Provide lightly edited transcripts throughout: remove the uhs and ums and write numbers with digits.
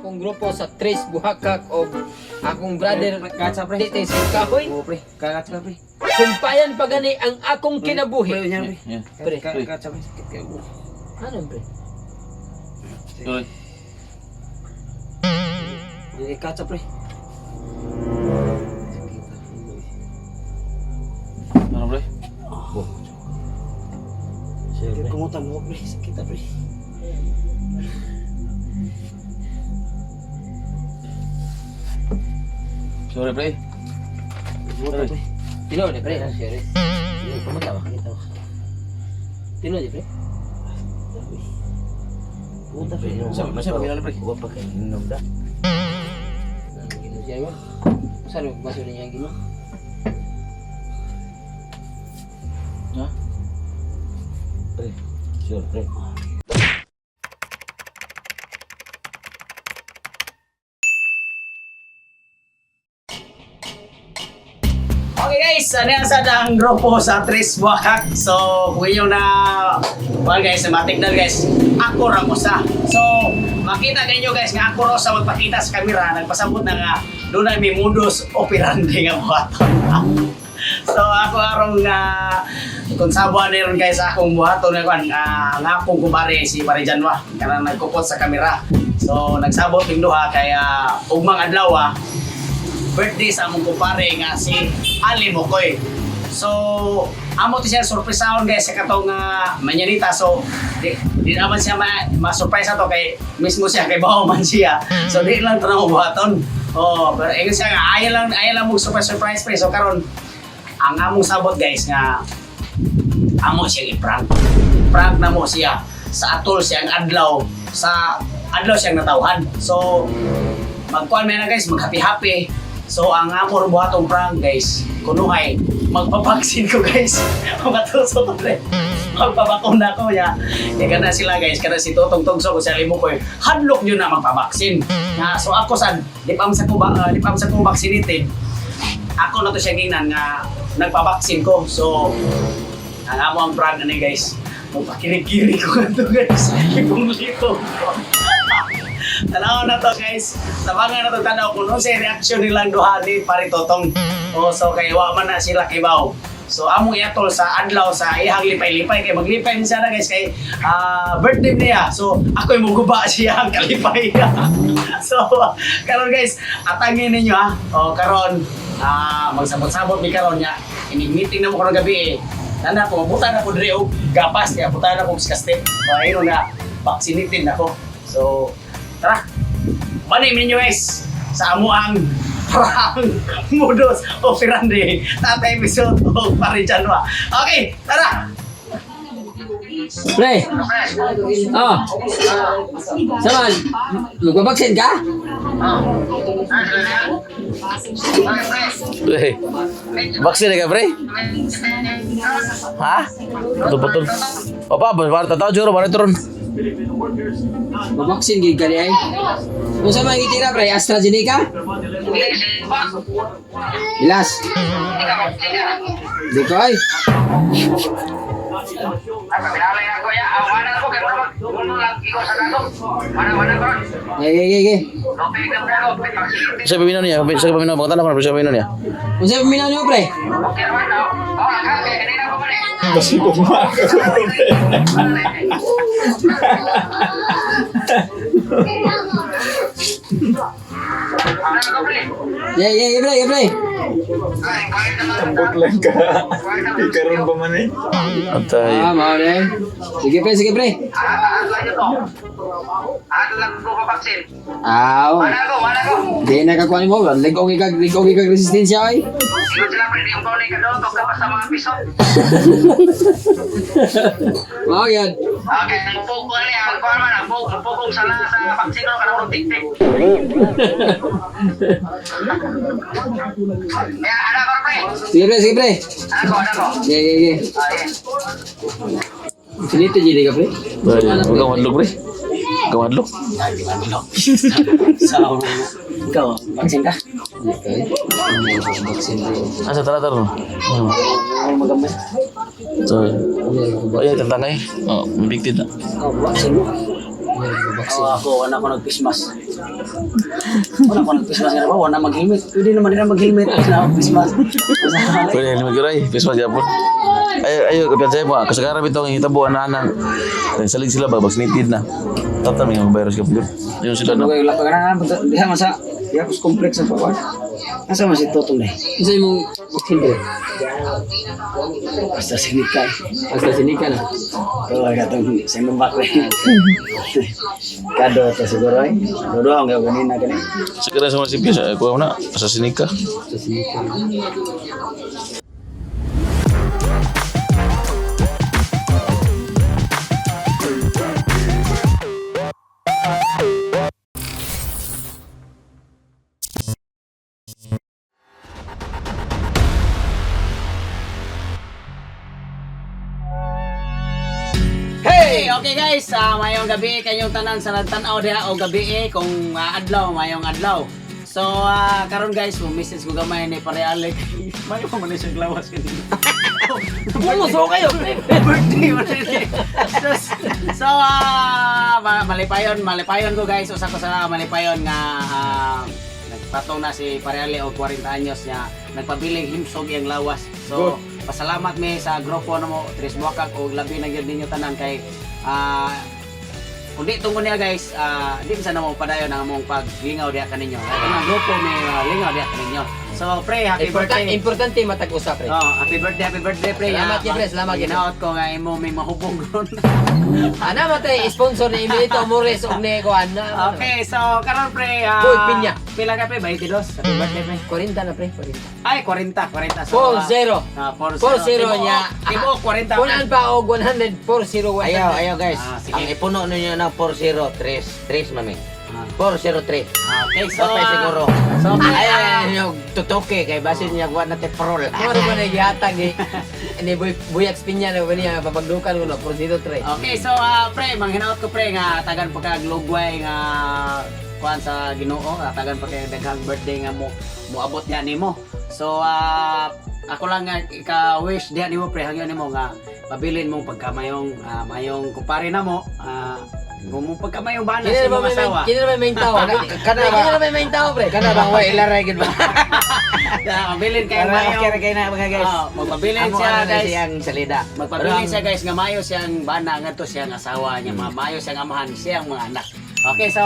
akong grupo sa Tres Buhakak o akong brother Katsa, pre. Tete Singkahoy. Oo, pre. Katsa, pre. Sumpayan pa gani ang akong kinabuhi. Pre, yan, pre. Yeah. Pre. Katsa, pre. Sakit kayo, bro. Ano, pre? Tuloy. Eh, katsa, pre. Ano, pre? Sakit kumuta mo, pre. Sakit, pre. Sorry, pre. Kumuta, pre. Tino ni pre, sorry. Pumunta ba? Sakit ako. Tino ni pre. Kumuta, pre. Masa paminaw ni pre? Wa pa kay inom da. Gino siya yun. Saan mo baso niya gino? Ha? Pre, sure pre. Okay guys, ano yan sa ang grupo sa Tres Buwakak. So, kung inyo na, well guys, matignan guys, ako ra mo sa. So, makita ninyo guys nga ako ra sa magpakita sa kamera, nagpasabot na nga doon ay may modus operandi nga buhaton. So, ako arong kung sabuan na ron guys akong buhaton nga kuan nga akong kumare si Pare Janwa kanang nagkupot sa kamera. So, nagsabot ning duha kaya ugmang adlaw birthday sa among kumpare nga si Ali Mokoy. So, amo ti siya surpriseahon guys sa katong manyanita. So, di naman siya ma-surprise ato kay mismo siya kay bawo man siya. So, di lang to na buhaton. Oh, pero ingon siya nga ayaw lang mo surprise surprise pre. So karon ang among sabot guys nga amo siyang i-prank. Prank na mo siya sa atol siyang adlaw sa adlaw siyang natawhan. So magkuan man na guys, mag-happy happy. So ang amo ro buhatong prank guys, kunuhay magpapaksin ko guys. Matuso to pre. Magpabakuna ko ya. Kaya kana sila guys, kana si Totong Tugso ko si Alimo ko, hadlok nyo na magpabaksin. Nga so ako sad, di pa man sa ko di pa man sa ko vaccinated. Ako na to siya ginan nga nagpabaksin ko. So ang amo ang prank ani guys. Magpakirig-kiri ko nga to guys. Ipong-lito ko. Tanaw na to guys. Tabangan na to tanaw kung unsay reaction nilang duha ni Pare Totong. O so kay wa man na sila kibaw. So among iatol sa adlaw sa iyang lipay-lipay kay maglipay man siya na guys kay birthday niya. So ako'y muguba siya ang kalipay. So karon guys, atangin ninyo ha. O karon magsabot-sabot mi karon niya. Inig meeting na mo karon gabi eh. Nanda ko, mabutan ako diri og gapas kaya butan ako og step. O ayun na vaccinated ako. So tara. Bani ninyo guys sa amo ang prank modus operandi tatay episode o Pare Janwa. Okay, tara. Pre. Oh. Saman, magbabaksin ka? Pre. Baksin na ka, pre? Ha? Betul betul. Apa, ba tataw juro ba turun? Mabaksin gid ka ni ay. Unsa man gitira pre? AstraZeneca? Ilas. Di ko ay. Ge ge ge ge. Sa paminaw niya, sa paminaw, pagkatala ko na sa paminaw niya. Unsa paminaw nimo pre? Kasi kumaka ko, pre. Ge ge ge pre, ge pre. Tambot lang ka. Ikaroon pa man eh. Atay. Ah, mao na. Sige pre, sige pre. Aw. Di na ka kuan mo, ligong ikag resistensya ay. Mao yan. Sige pre, sige pre. Sige, sige, sige. Sinito jili ka pre? Huwag kang madlog, pre. Huwag kang madlog. Sa ikaw, vaccine ka? Okay. Baksin pre. Asa tara tara. Ano magamay? So, ay tantangay. Oh, big na. Oh, vaccine mo. Baksin. Oh, ako, wala ko nag-Christmas. Wala ko nag-Christmas nga ba? Wala mag-helmet. Pwede naman nila mag-helmet sa Christmas. Pwede helmet ko ray. Christmas yapon. Ay, ayo, kapiyan mo. Kasagaran bitaw ang hitabo anak. Salig sila ba vaccinated na. Tata may mga virus ka po. Ayun sila Ano na. kayo lang ka na diha man sa diha ko sa complex sa pawan. Asa man si Totong day? Unsa imong vaccine pre? Basta sinika. Basta sinika na. Ito ay katong Sinovac rin. Kado to siguro ay. Dodo ang gawin na gani. Sigara sa mga sipyo sa kuha na sa sinika. Basta sinika. Hey, okay guys, mayong gabi kanyong tanan sa nagtan-aw diha o gabi eh, kung adlaw mayong adlaw. So karon guys, mo message ko gamay ni Pare Alec. Mayo pa man na siyang lawas kanina. Bumuso kayo pre. Birthday man ni. So, malipayon, malipayon ko guys, usa ko sa malipayon nga nagpatong na si Pare Ale og 40 anyos niya, nagpabiling himsog iyang lawas. So, pasalamat mi sa grupo namo Tres Buakak og labi na gyud ninyo tanan kay kung di tungkol niya guys, di man sana mo padayon ang among paglingaw diha kaninyo. Kaya kanang grupo may lingaw diha kaninyo. So, pre, happy Importante, birthday. importante matag-usa pre. Oh, happy birthday, pre. Salamat, pre. Salamat, pre. Ginaot ko nga imo may mahubog ron. Ana man tay sponsor ni Emilito Amores og ni kuan na. Okay, so karon pre, Boy, pinya. Pila ka pre? 22. Happy birthday, pre. 40 na pre, 40. Ay, 40, 40. So, 4-0. 4-0. 4-0 niya. Tibuok 40. Punan pa og 100 4-0. Ayaw, ayaw guys. Sige. Ang ipuno ninyo ng 403. 3 mami. 403. Okay, so So, siguro. So, pre, Ay, ay, yung tutoke kay basin niya wa na teprol. Moro ba na gihatag ni ni Boy Buyak Pinya na ba niya papagdukan ko no 403. Okay, so pre, manghinaot ko pre nga tagan pa kag lugway nga kuan sa Ginoo, tagan pa kay daghang birthday nga mo moabot niya nimo. So ako lang nga ika-wish diha nimo pre, hangyo nimo nga pabilin mong pagkamayong mayong kumpare namo, kung mo pagkamayong bana Kini sa na ba imong may asawa. kini na ba may tao? Kana ba? Kini na ba may tao pre? Kana bang wa ilaray gid ba? Pabilin kay Kana mayong okay ra kay na mga guys. Magpabilin Amo siya ana na guys. siyang salida. Magpabilin siya guys nga mayo siyang bana ngadto siyang asawa niya, mayo siyang amahan, siyang mga anak. Okay, so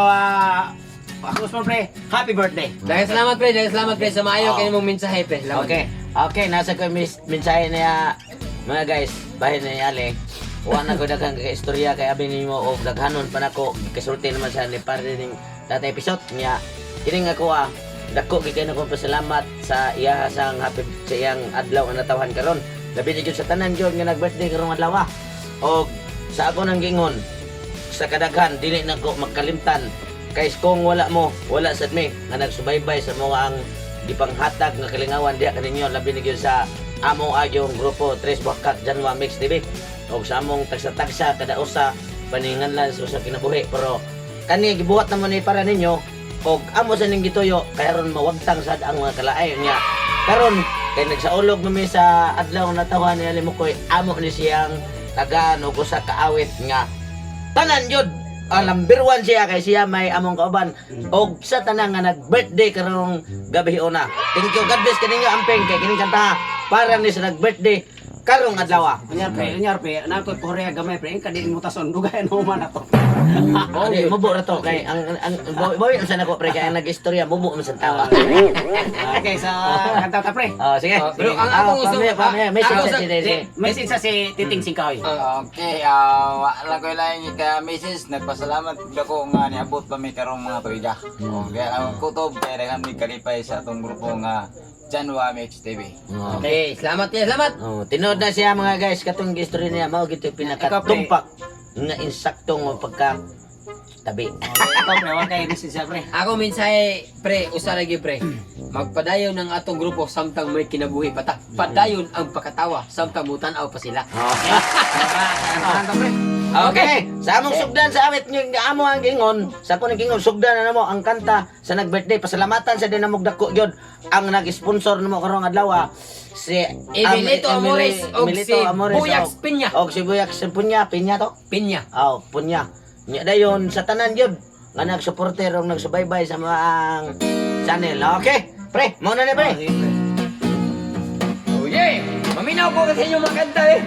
ako sa pre, happy birthday. Daghang salamat pre, daghang salamat pre sa maayo Oh. kini mong mensahe pre. Salamat. Okay. Okay, nasa ko mensahe niya mga guys, bahin ni Ale. Wa na ko daghang kay istorya kay abi nimo og daghanon pa nako kasulti naman sa ni pare ning tatay episode niya. Kini nga ko dako gid kay nako pasalamat sa iya sang happy sa iyang adlaw nga natawhan karon. Labi na gyud sa tanan gyud nga nag-birthday karong adlaw. Og sa ako nang gingon sa kadaghan dili na ko magkalimtan kay kung wala mo wala sad mi nga nagsubaybay sa mga ang gipanghatag nga kalingawan diha kaninyo, labi na gyud sa among agyong grupo Tres Buhakak Janwa Mix TV og sa among tagsa-tagsa kada usa paninganlan sa usa kinabuhi, pero kani gibuhat na mo ni para ninyo og amo sa ning gituyo kay aron mawagtang sad ang mga kalaay niya karon kay nagsaulog mami sa adlaw nga natawhan ni Alimukoy, amo ni siyang tagaan og usa ka awit nga tanan yun number one siya kay siya may among kauban og sa tanan nga nag-birthday karong gabi una. Thank you, God bless kaninyo amping kay kining kanta para ni sa nag-birthday karong adlaw. Unyar pre, na ko Korea gamay pre, kadi mo tason dugay no man ato. Oh, di mubo ra to kay ang bawi man sa nako pre kay ang nag-istorya mubo man sa tawa. Okay, so kanta ta pre. Oh, sige. Oh, pero ang akong gusto- pamaya, message ang sa gusto- si Message sa si Titing Singkahoy. Okay, wala ko lang ika message nagpasalamat gud ako nga niabot pa mi karong mga tuiga. Okay, ang kutob kay daghan mi kalipay sa atong grupo nga Janwa Mix TV. Okay, salamat pre, salamat. Oh, tinuod na siya mga guys katong istorya niya mao gito pinakatumpak nga insaktong pagka tabi. Okay, ikaw pre, wa kay message siya pre. Ako mensahe pre, usa lagi pre. Magpadayon ang atong grupo samtang may kinabuhi pa ta. Padayon ang pakatawa samtang mutan-aw pa sila. Kanta pre. Okay. Sa among sugdan sa awit nyo, nga amo ang gingon, sa ako ng gingon sugdan na namo ang kanta sa nag-birthday. Pasalamatan sa dinamog dako gyud ang nag-sponsor namo karong adlaw si Emilito Amores og Emilito si Amores Buyax Pinya. Og si Buyax Pinya, Pinya to. Pinya. Aw, punya. Nya dayon sa tanan gyud nga nagsuporter o nagsubaybay sa mga channel. Okay, pre, mao na ni pre. Oh yeah! Maminaw ko kasi inyong mga kanta eh.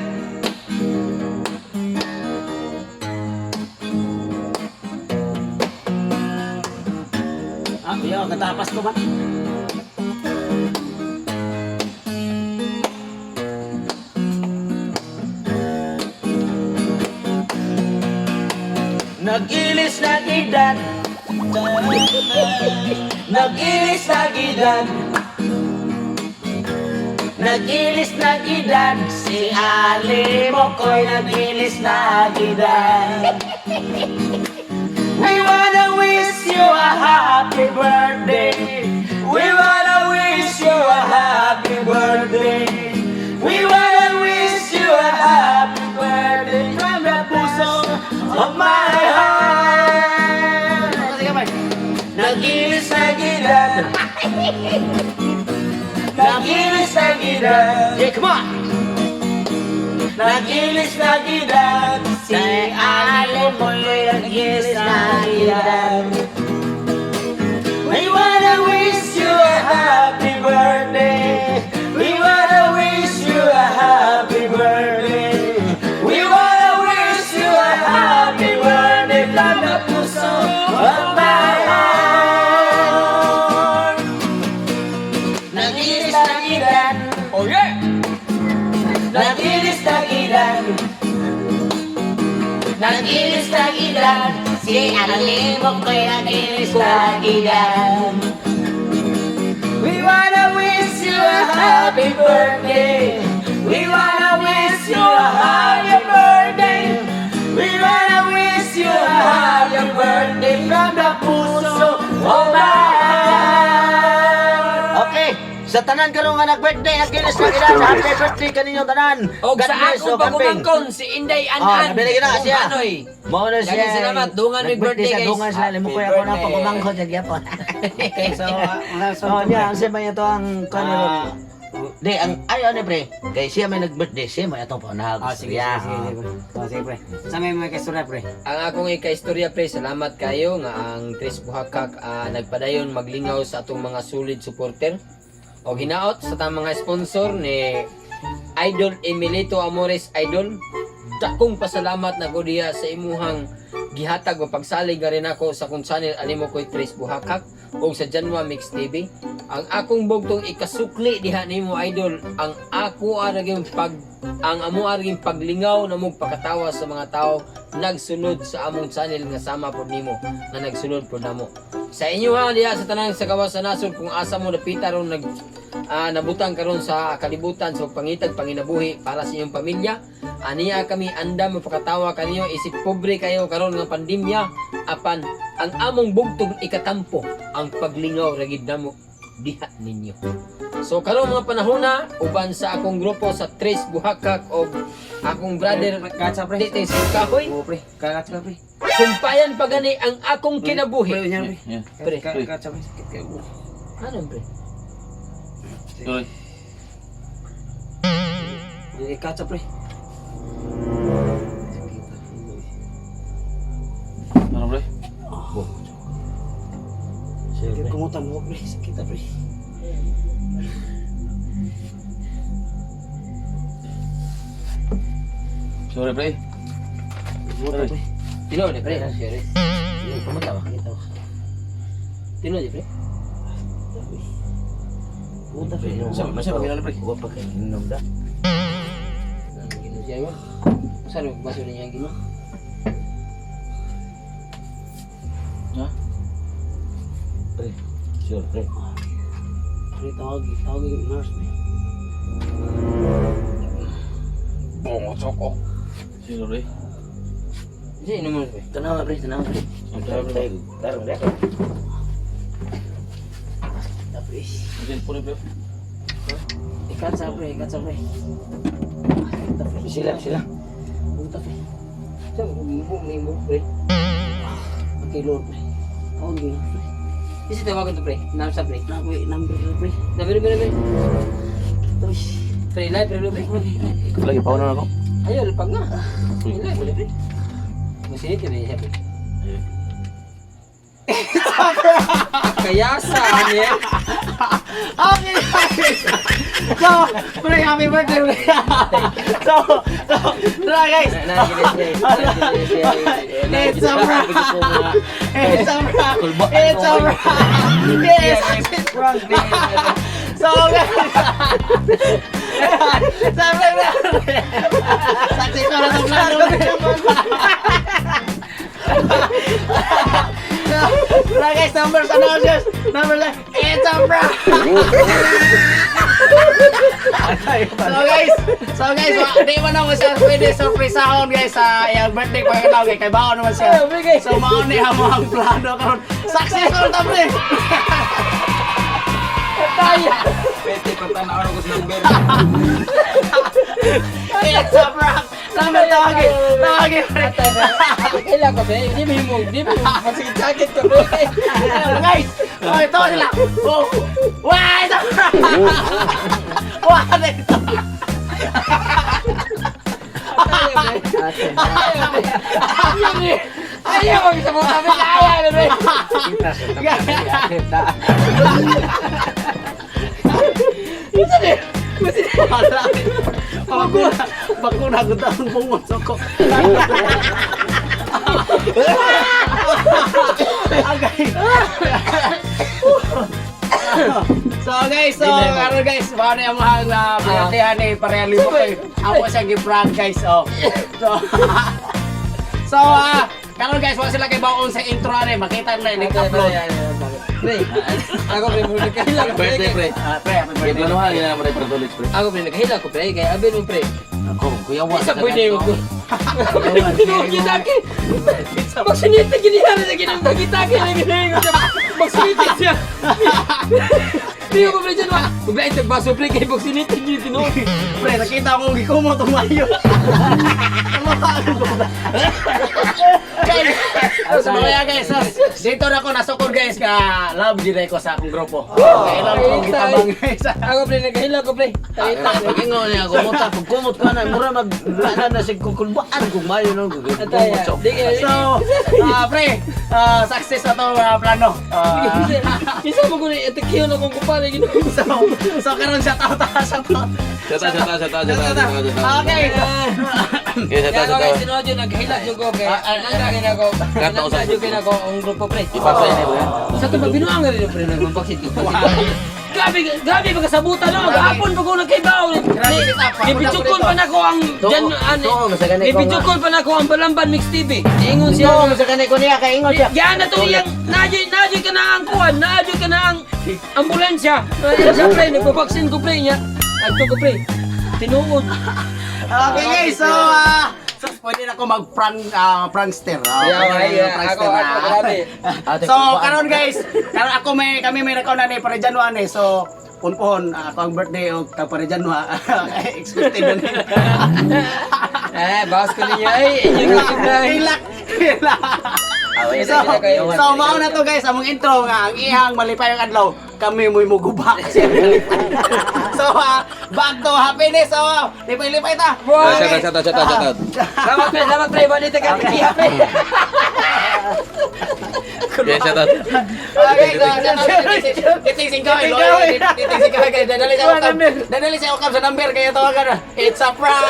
Ah, yo, katapas ko ba? Nag-ilis na edad. Nag-ilis na edad. Nag-ilis na edad. Si Ali Mokoy nag-ilis na edad. We wanna wish you a happy birthday. We wanna wish you a happy birthday. We wanna wish you a happy birthday from the puso of my heart. Nag-ilis na gilad. Nag-ilis na gilad. Yeah, come on! Nag-ilis na gilad. Si Ali Moy nag-ilis na gilad. We wanna wish you a happy birthday. We wanna wish you a happy birthday. We wanna wish you a happy birthday from the puso of my heart. Nag-ilis na gilan. Oh yeah! Nag-ilis na gilan. Nag-ilis na gilan. Si Ali Mokoy nag-ilis na gilan. We wanna wish you a happy birthday. We wanna wish you a happy birthday. We wanna wish you a happy birthday from the puso of my heart. Okay, sa tanan karon nga nag-birthday, nag-ilis na gila. Happy birthday kaninyo tanan. Og God sa bless, akong og happy. pagumangkon, si Inday Ah, An-An. nabili na kung siya. Hanoy. Mao na siya. Daghang salamat. Dungan may Nag-birthday birthday, sa guys. Dungan sila. Limo ko ako na Happy pagumangkon sa gyapon. Okay, so, so, Oh, niya, ang siya may ito ang kanero. Ah. Di, ang ayaw ni pre. Kay siya may nag-birthday, siya may atong panahag. Ah, sige, sige, sige, sige, pre. Oh, sige, pre. Sa may mga kaistorya, pre. Ang akong ikaistorya pre, salamat kayo nga ang Tres Buhakak nagpadayon maglingaw sa atong mga solid supporter. Og hinaot sa tamang mga sponsor ni Idol Emilito Amores Idol. Dakong pasalamat na ko diha sa imuhang gihatag o pagsalig nga rin ako sa kung channel animo ko'y Tres Buhakak o sa Janwa Mix TV. Ang akong bugtong ikasukli diha nimo idol, ang ako araging pag ang amo araging paglingaw na mong pakatawa sa mga tao nagsunod sa among channel nga sama pod nimo nga nagsunod pod namo. Sa inyo ha diha sa tanan sa gawas sa nasod kung asa mo napita ron nag nabutang karon sa kalibutan sa pangitag panginabuhi para sa inyong pamilya. Aniya kami andam mapakatawa kaniyo isip pobre kayo karon nga pandemya apan ang among bugtong ikatampo ang paglingaw ra gid namo diha ninyo. So karon mga panahon na uban sa akong grupo sa Tres Buhakak og akong brother Katsa, pre. Tite Kahoy. Oo, pre. Katsa, pre. Sumpayan pa gani ang akong Pre, kinabuhi. niya, pre. Yeah. Pre. Katsa, pre. Sakit kayo. Ano pre? Sorry. Eh, katsa, pre. Ano pre? Sakit kumuta mo, pre. Sakit, pre. Sorry pre. Kumuta, pre. Tino ni pre. Sure. Pumunta ba? Tino ni pre. Kumuta, pre. Masa masa pagilala pre. Wa pa kay inom da. Gino siya yun. Saan mo baso niya gino? Ha? Pre. Sure, pre. Pre, tawag, tawag yung nurse, pre. Bongo choko. Sino pre? Hindi, inom mo pre. Tanawa pre, tanawa pre. Tanawa, pre. Tarong pre. Kita, pre. Ang po pre. Eh, katsa, pre. Katsa, pre. Kita, pre. Sila, sila. Kumuta, pre. Saan mo mo pre? Okay, Lord, pre. Tawag yung nurse, pre. Kasi tawagan to pre. Nasa pre. Nakoy, number, pre. Nabi nabi nabi. Pre. Pre, live pre pre. Lagi pa na ako. Ayo lupag nga. Live pre pre. Masinit yun eh, siya pre. Kaya sa niya. Okay, guys. So, pre, happy birthday, pre. So, tara, guys. It's a wrap. It's a wrap. It's a wrap. Yes, it's a wrap. So, guys. So, pre, pre. Success na itong plano. So, tara, guys, numbers, announcers. Numbers, it's a wrap. So guys, di man naman siya pwede surprise-ahon, guys, sa iyang birthday ko yung kay baon naman siya. So mao ni amo ang plano karon. Successful ta, pre. Pwede pa tanaw ko sa number. It's a prank. Number tawagin. Tawagin, pre. Kailan ko, pre? Di ba yung di ba yung masakit-sakit ko, pre? Guys, oh, ito sila. Oh. Wah, it's a prank. Wah, ito. Ayaw, mag-isabot kami. Ayaw, na, pre. Wala. Bakuna, bakuna ko taong bungon ko. Okay. So guys, so karon guys, mao na ang mga uh, ni pareha limo kay ako siya gi-prank, guys. Oh. So karon guys, wala sila kay baon sa intro ani, makita nila yung upload. Pre, ako, pre, nagkahila ko, pre. Birthday, pre. Ah, pre, happy birthday. Giplanuhan gina mo pre tulis, pre. Ako, pre, nagkahila ko, pre. Kaya abin mo, pre. Ako, kuya wa. Isa pwede mo ko. Tinuog yun akin. Magsinita ginihari sa ginang tagi-tagi na ginahin ko siya. Magsinita siya. Di ko pre dyan. Maglain tagbaso, pre, kay magsinita gini tinuog. Pre, nakita ko gikumo tumayo. Guys, so mga guys, so, dito na ako nasukod, guys, ka love gid ko sa akong grupo. Okay, love ko gitabang, guys. Ako, pre, nagkahila ko, pre. Tangita. Pag-ingon niya ako, muta, pag kumot ka na, mura mag, na si kukulbaan kung mayo no, Ataya. kumot so. Di kayo. So, pre, success na to plano. Isa mo ko na itakiyon akong kupare ginawa. So karon siya tao ta siya tao. Shout out, shout out, shout out, shout out, shout out, shout out. Okay. Okay, shout Kaya out, ako shout guys, out. tinuod yun, naghilak jud ko kay nangga ko. Nangga jud kay nako ang grupo, pre. Ipasa yun, eh, pre. Sa ito, binuang rin, pre, nagpapaksit ko. Grabe, grabe pagkasabutan no, gahapon pa ko nagkaibaw. Gipitsukol pa nako ang jan ano. Tuo, masagani ko nga. Gipitsukol pa nako ang Balamban Mix TV. Ingon siya. Oo, masagani ko niya, kay ingon siya. Yan na to iyang najoy najoy ka na ang kuan, najoy ka na ang ambulansya. Ayun siya, pre, nagpapaksin ko, pre, niya. Adto ko, pre. Tinuod. Okay guys, so so pwede na ako mag-prank prankster. Yeah, Pwede na yeah, ako prankster ako, na. ako, grabe. Ate, So kulbaan. karon guys, karon ako may kami may nakaw na ni Parejanwa ni. So punpohon ako ang birthday og ka Parejanwa. Expected na ni. Eh, bawas ko ninyo. Ay, inyo ko pre. Hilak, hilak. So, so mao na to guys, among intro nga ang ihang malipayong adlaw, kami mo'y muguba kasi malipay. So back to happiness. So lipay-lipay ta. Shout out, shout out, shout out, shout out. Salamat, pre, salamat, pre. Balita ka, pre. Okay, shout out. Okay, so, titing singkaw, titing singkaw, guys. Dadali sa ukam. Dadali sa ukam sa number kaya tawagan na. It's a prank.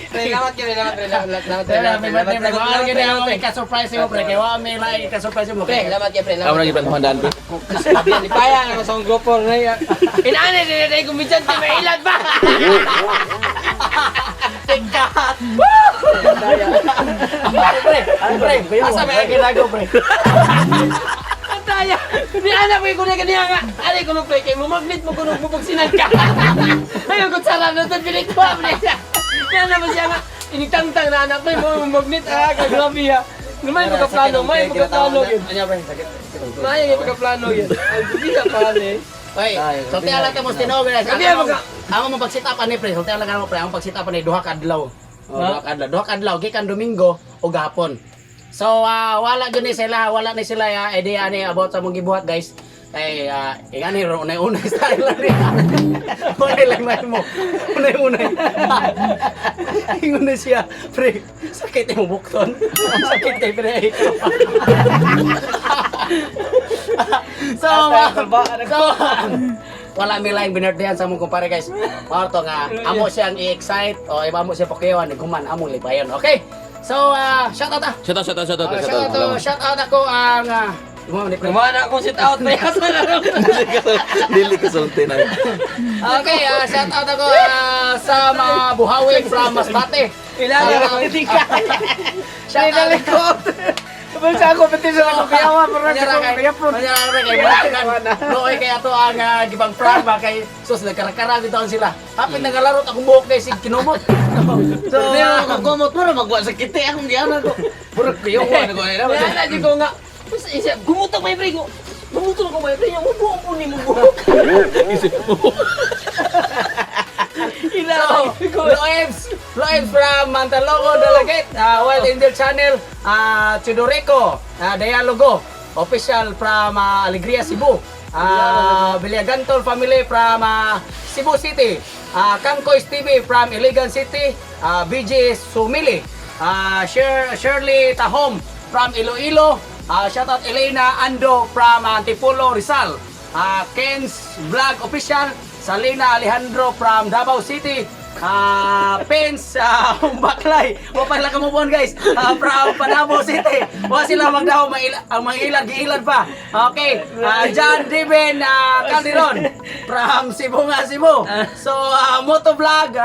Pre, salamat kayo, salamat, pre, salamat, salamat, pre, Salamat, salamat, pre. salamat, Mahal pre, gid salamat, ako pre. ka-surprise mo, pre. Kay wa may like ka-surprise mo. Pre, salamat kayo, pre, Amo salamat. na giplanuhan daan, pre. Lipaya na ko sa akong grupo na yan. Inaanay, dinatay ko minsan, di may ilad ba? Tingkat. Pre, pre, asa may ginago, pre? Ang taya! Ni anak ko yung kuna kaniya nga. Alay ko pre, kay mumagnet mo kuno mupagsinan ka. Ayun ko sara na tan pilit ko, pre. Ni anak mo siya nga. Initangtang na anak, pre, mo mumagnet ah, kagrabe ah. May pagkaplano, may pagkaplano yun. Ano pre, sakit. May pagkaplano yun. Ang bisa pa eh. Oy, sulti lang ka mo tinuod, guys. Sabi, Ang amo mo pag-sit up ani, pre. Sulti lang ka mo, pre. Ang pag-sit up ani duha ka adlaw. Oh, duha ka adlaw. Duha ka adlaw gikan Domingo o gahapon. So wala gyud ni sila, wala ni sila idea ni about sa mong gibuhat, guys. Kay ingani ro unay-unay style lang ni. Unay lang may mo. Unay-unay. Ingon na siya, pre, sakit imong bukton. Sakit kay pre. So, wala mi laing binardihan sa among kumpare, guys. Mao to nga amo siyang i-excite o iba mo siya pakuyawan guman among lipayon. Okay. So shout out ah. Shout out, shout out, shout out, Ah, shout shout out. out, shout out ako ang gumawa ni pre. Kumain na akong sit out na Dili ka sulti na. Okay, shout out ako sa mga buhawin from Masbate. Ilan Shout out. Sa competition ako kuyawa pero Nooy kaya to ang gibang prank ba kay sus nagkarakara bitaw sila. Hapit nagalarot akong buhok kay sig kinumot. So, Pero ako kumot mo na magwa sa kiti akong giana ko. Puro kuyawa na ko nila. Kaya na di ko nga. Basta isa, gumutang may pre ko. Gumutang ko may pre, yung buo po ni mo buhok. So, Loebs, Loebs from Mantalogo, Dalaguete, Wild Angel Channel, Chidorico, Dialogo, official from Alegria, Cebu, Villagantol family from Cebu City, Kangkoys TV from Iligan City, BJ Sumili, Shirley Tahom from Iloilo, shout out Elena Ando from Antipolo, Rizal, Ken's Vlog Official, Salina Alejandro from Davao City, Pence Baklay, wa pa lang kamubuan, guys, from Panabo City. Wa sila magdaw maila, ang mga ilan giilan pa. Okay, John Devin Calderon from Sibunga, Cebu. So Motovlog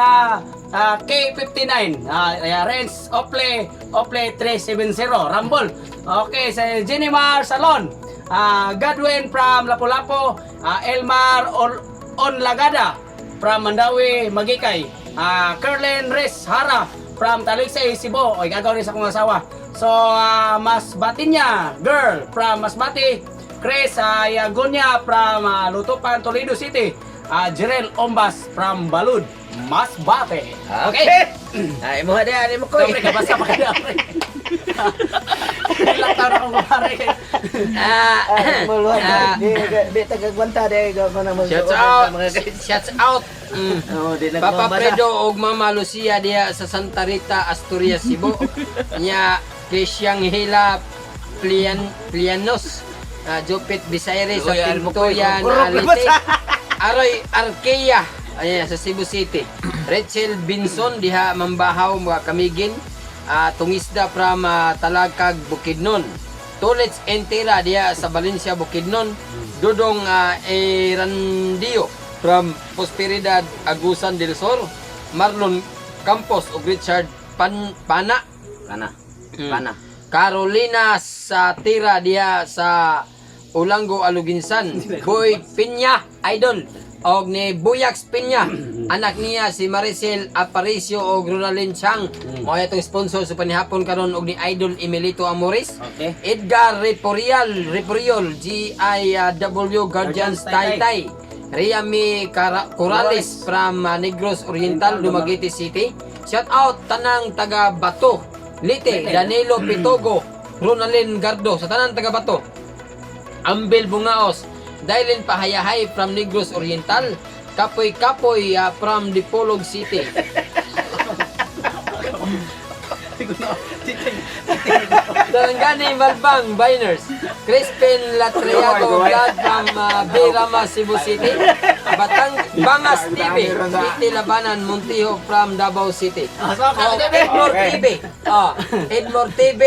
K59, Renz Ople Ople 370 Rumble. Okay, sa Jenimar Salon, Godwin from Lapu-Lapu, Elmar Onlagada from Mandawi, Magikay, Kerlin Riz Hara from Talisay, Cebu. Oy, gagaw rin sa akong asawa. So, Masbatinya girl from Masbate, Chris Yagonya from Lutupan, Toledo City, Jerel Ombas from Balud, Masbate. Okay. Ay mo hadi ani mo ko. Pre, kabasa pa ka pre. Ilang taon akong kumare. Di tagagwanta di ko na mo. Shout out. Shout out. Oh, di Papa nagmabasa. Fredo og Mama Lucia diha sa Santa Rita, Asturias, Cebu. Nya Krisyang Hila Plian Plianos. Jupit Bisaire sa Uy, alam mo ko, Pintoyan, kurok na Alite. Aroy Arkea ayan sa Cebu City. Rachel Binson diha Mambahaw mga Kamigin. Tungisda from Talakag, Bukidnon. Tulits Entera diha sa Valencia, Bukidnon. Dudong Erandio from Prosperidad, Agusan del Sur. Marlon Campos ug Richard Pana. Pana. Pana. Carolina Satira diha sa Ulango Aluginsan. Boy Pinya Idol og ni Buyax Pinya. Anak niya si Maricel Aparicio og Ronalyn Chang. Mao atong sponsor sa panihapon karon og ni Idol Emilito Amores. Okay. Edgar Reporial, Reporiol, GIW Guardians Taytay. Riami Corrales from Negros Oriental, Dumaguete City. Shout out tanang taga Bato, Lite, Danilo Pitogo, Ronalyn Gardo, sa tanang taga Bato. Ambel Bungaos, Dailin Pahayahay from Negros Oriental, Kapoy Kapoy from Dipolog City. Tarangani Malbang Biners, Crispin Latriago Vlog from Birama, Cebu City, Batang Bangas TV, City Labanan, Montijo from Davao City. Oh, Edmore TV. Oh, Edmore TV,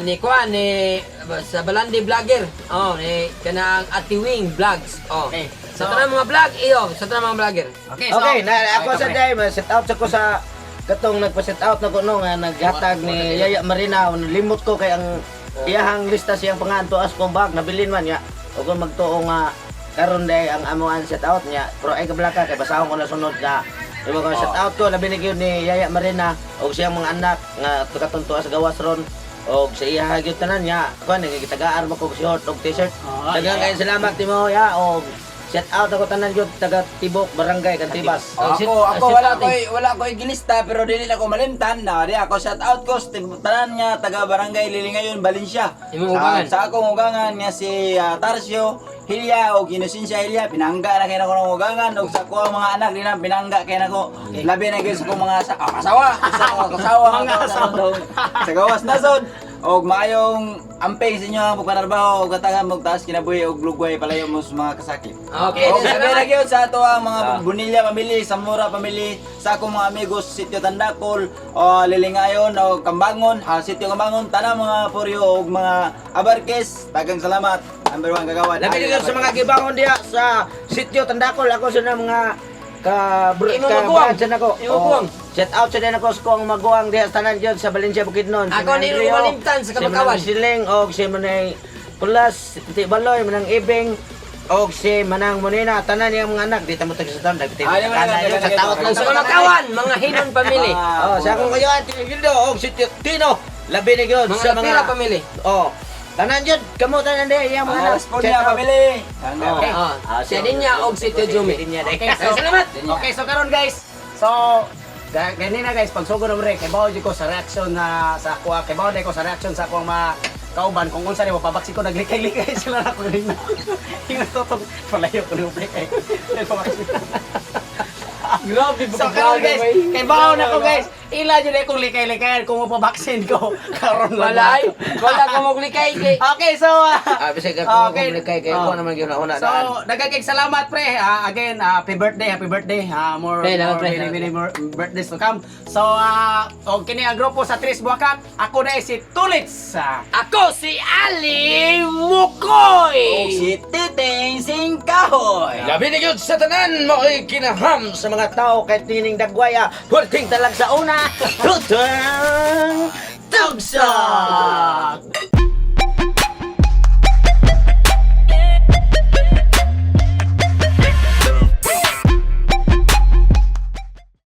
ni kuan ni sa Balandi Vlogger. Oh, ni kanang Ati Wing Vlogs. Oh. Okay. Sa tanang mga vlog iyo, sa tanang mga vlogger. Okay, so, Okay, na ako Okay, sa pre. day set out sa ko sa katong nagpa-set out na ko no nga naghatag ni Yaya Marina, limot ko kay ang iyahang lista siyang panganto as kong bag nabilin man niya ug kung magtuo nga karon day ang amuan set out niya pero ay kablaka kay basahon ko na sunod na imo ko set out ko labi ni gyud ni Yaya Marina ug siyang mga anak nga katong tuas gawas ron og sa iya gyud tanan niya kuan nagitagaan mo ko og short og t-shirt. Ah, Daghang kay salamat nimo ya og Shout out ako tanan gyud taga Tibok Barangay Kantibas. Oh, ako wala ko'y gilista pero dili na ko malimtan na di ako shout out ko sa tanan nga taga Barangay Lilingayon, Valencia. Imong ugangan. Sa akong ugangan nga si Tarsio Hilya o Inocencia Hilya, pinangga na kay nako ng ugangan ug sa akong mga anak din pinangga kay nako. Labi na gyud sa akong mga kasawa, sa akong kasawa, Mga asawa. Sa gawas nasod og maayong amping sa inyo ang pagpanarbaho ug katagan mo taas kinabuhi og lugway palayo mo sa mga kasakit. Okay, Og salamat. sabi na gyud sa ato ang mga Bonilla family, Zamora family, sa akong mga amigos Sitio Tandakol, o Lilingayon o Kambangon, Sitio Kambangon, tanang mga Puryo og mga Abarques, daghang salamat. Number 1 gagawad. Labi na gyud sa mga gibangon diha sa Sitio Tandakol ako sa mga ka bro Imong ka maguwang. brad sa nako. Imong maguwang. Shout out sa din ako sa kong maguwang diha sa tanan gyud sa Valencia Bukidnon. Si Ako Manang ni Rio, Malimtan sa si Kabakawan. Manang Siling og si Manang Pulas, Ti Baloy, Manang Ibing og si Manang Monina, tanan niyang mga anak di ta mo tag sa taon dagti. Ay, di mo na, di mo na, Sa tawag Ang sa Kamakawan, mga Hinon family. Oh, sa akong kayo Ate Gildo og si Tio Tino. Labi na gyud Mga sa mga Lapira family. Oh. Tanan gyud kamo tanan diha iyang mga anak. Mga Respondia Shout out. family. Okay. Ah, Ah, si Adinya og si Tio Jumi. Si Dinya, Okay, so, Salamat. Okay, so karon guys. So, ganina guys, pagsugod mo kay bawo jud ko sa reaction na sa ako, kay bawo ko sa reaction sa akong mga kauban kung unsa ni mapabaksi ko naglikay-likay sila na ako kanina. Ingon to tong palayo ko ni kay. Nagpabaksi. Grabe So karon guys, kay bawo na ko guys. Ila jud akong likay-likayan kung mapabaksin ko karon lang. Wala ay, wala ka maglikay kay. Okay, so Ah, bisag ako Okay. okay. Kay kay Oh. ko naman gyud una So, daan. daghan salamat pre. Again, happy birthday, happy birthday. More, Pre, salamat, more pre. many, many more birthdays to come. So, og kini ang grupo sa Tres Buwakat. Ako na si Tulits. Ako si Ali Mukoy. Og si Titing Singkahoy. Labi na gyud sa tanan mao'y kinaham sa mga tao kay tining dagwaya, pulting talag sa una, tutang tugsak.